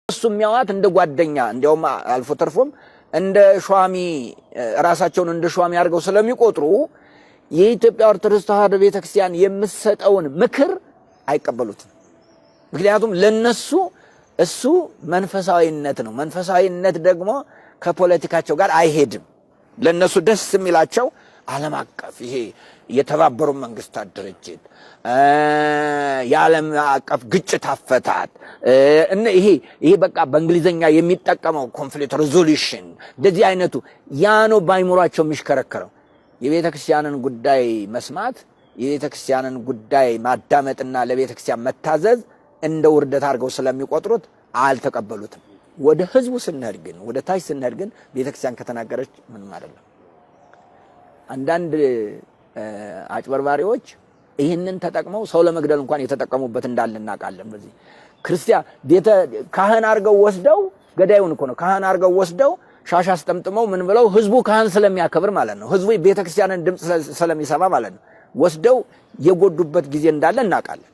እሱ የሚያዋት እንደ ጓደኛ፣ እንዲያውም አልፎ ተርፎም እንደ ሿሚ፣ ራሳቸውን እንደ ሿሚ አድርገው ስለሚቆጥሩ የኢትዮጵያ ኦርቶዶክስ ተዋሕዶ ቤተክርስቲያን የምትሰጠውን ምክር አይቀበሉትም። ምክንያቱም ለነሱ እሱ መንፈሳዊነት ነው። መንፈሳዊነት ደግሞ ከፖለቲካቸው ጋር አይሄድም። ለነሱ ደስ የሚላቸው ዓለም አቀፍ ይሄ የተባበሩ መንግስታት ድርጅት፣ የዓለም አቀፍ ግጭት አፈታት፣ ይሄ በቃ በእንግሊዝኛ የሚጠቀመው conflict resolution፣ እንደዚህ አይነቱ ያ ነው ባይምሯቸው የሚሽከረከረው። የቤተ ክርስቲያንን ጉዳይ መስማት፣ የቤተ ክርስቲያንን ጉዳይ ማዳመጥና ለቤተ ክርስቲያን መታዘዝ እንደ ውርደት አድርገው ስለሚቆጥሩት አልተቀበሉትም። ወደ ህዝቡ ስንሄድ ግን፣ ወደ ታች ስንሄድ ግን ቤተ ክርስቲያን ከተናገረች ምንም አይደለም። አንዳንድ አጭበርባሪዎች ይህንን ተጠቅመው ሰው ለመግደል እንኳን የተጠቀሙበት እንዳለ እናውቃለን። በዚህ ክርስቲያን ቤተ ካህን አድርገው ወስደው፣ ገዳዩን እኮ ነው፣ ካህን አድርገው ወስደው ሻሽ አስጠምጥመው ምን ብለው፣ ህዝቡ ካህን ስለሚያከብር ማለት ነው፣ ህዝቡ ቤተ ክርስቲያንን ድምፅ ስለሚሰማ ማለት ነው፣ ወስደው የጎዱበት ጊዜ እንዳለ እናውቃለን።